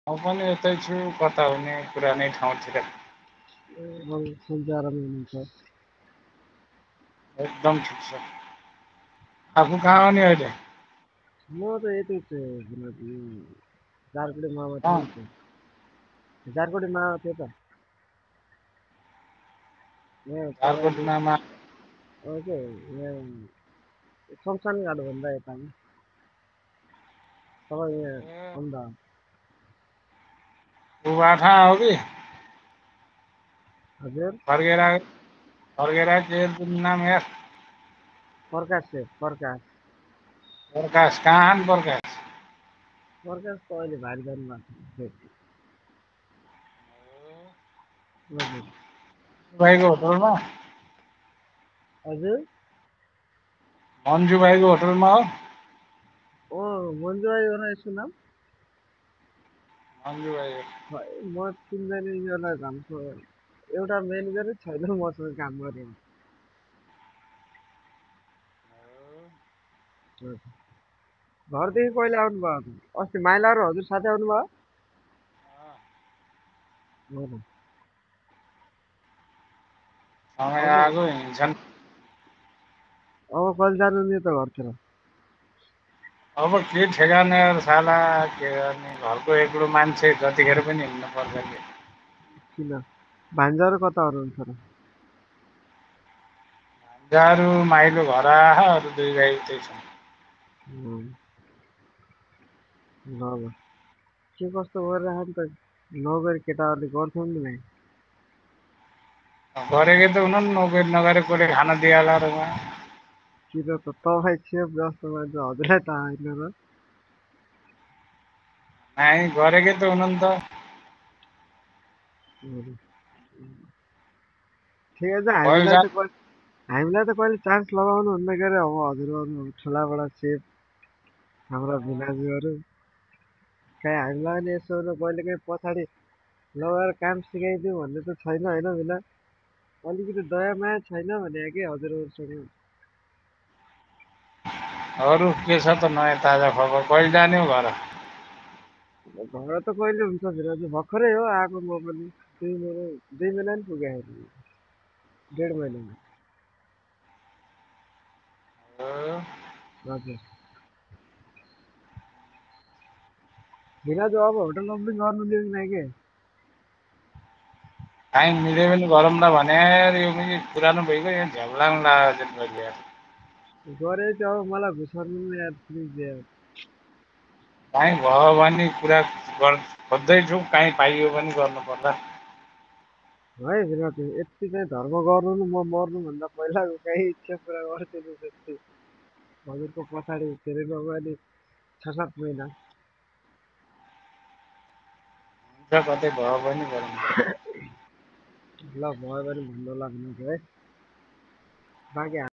म पनि यतै छु कता हुने पुरानै ठाउँतिर सन्चै आराम हुनुहुन्छ। एकदम ठिक छ। आफू कहाँ हो नि अहिले? म त यतै छु झारखण्डे मामा थियो अँ, नि त। झारखण्डे मामा थियो त। यहाँ तपाईँले झारकोटमा के यहाँ शमशान घाटभन्दा यतामा तपाईँ यहाँ अहमदाबाद। उबाठा हो कि हजुर फर्केर फर्केर के तिम्रो नाम यार? प्रकाश सेठ प्रकाश। प्रकाश कहाँ प्रकाश? प्रकाश त अहिले भारी जानु भएको छ। हजुर भाइको होटलमा हजुर मन्जु भाइको होटलमा हो? ओ मन्जु भाइ हो र यसको नाम? मन्जु भाइ हो। खै म चिन्दैन यिनीहरूलाई झन् एउटा म्यानेजरै छैन मसँग काम गर्ने। हजुर। घरदेखि कहिले आउनुभयो? अस्ति माइला र हजुर साथै आउनुभयो? हो त। सँगै अब आएको हिँड्छन्। अब कहिले जानु नि त घरतिर? अब के ठेगाना यार साला, के गर्ने घरको एक्लो मान्छे जतिखेर पनि हिँड्नु पर्छ कि। किन भान्जाहरू कता हुनुहुन्छ र? जारू माइलो घर आए अरू दुई भाइ उतै छन्। ल ल के कस्तो गरिरहेको नि त नगरी केटाहरूले गर्थ्यौ नि भाइ। गरेकै त हुन नोकरी नगरे कसले खाना दिइहाल्ला र उहाँ। किन त तपाईँ सेफ जस्तो मान्छे हजुरलाई त आएन र? नाइ गरेकै त हुन नि त। हजुर। ठिकै छ कहिले जा हामीलाई त कहिले चान्स लगाउनु हुन्न के अरे अब हजुरहरू ठुलाबडा सेफ हाम्रा भिनाजुहरू काहीँ हामीलाई पनि यसो कहिलेकाहीँ पछाडि लगाएर काम सिकाइदिउँ भन्ने त छैन होइन भिना? अलिकति दया माया छैन भने कि हजुरहरूसँग? अरू के छ त नयाँ ताजा खबर? कहिले जाने हो घर? घर त कहिले हुन्छ भिनाजु? भर्खरै हो आएको म पनि 2 महिना नि पुगेँ 1.5 महिनामा। हो, हजुर भिनाजु अब होटल ओपनिङ गर्नु दिनु नै के? काहीँ मिले पनि गरौँला भने यार, यो पनि पुरानो भइगयो यहाँ झ्याब्लाङ लागेको छ मैले यार। गरे चाहिँ अब मलाई घुसाउनु नि यार प्लिज यार। काहीँ भयो भने कुरा खोज्दैछु, काहीँ पाइयो भने गर्नु पर्ला। है भिनाजु यति चाहिँ धर्म गर्नु नि म मर्नुभन्दा पहिलाको केही इच्छा पुरा गरिदिनु त्यति हजुरको पछाडि धेरै नभए नि 6-7 महिना। हुन्छ कतै भयो भने गरौँ। ल भयो भने भन्नु होला भिनाजु है। बाँकी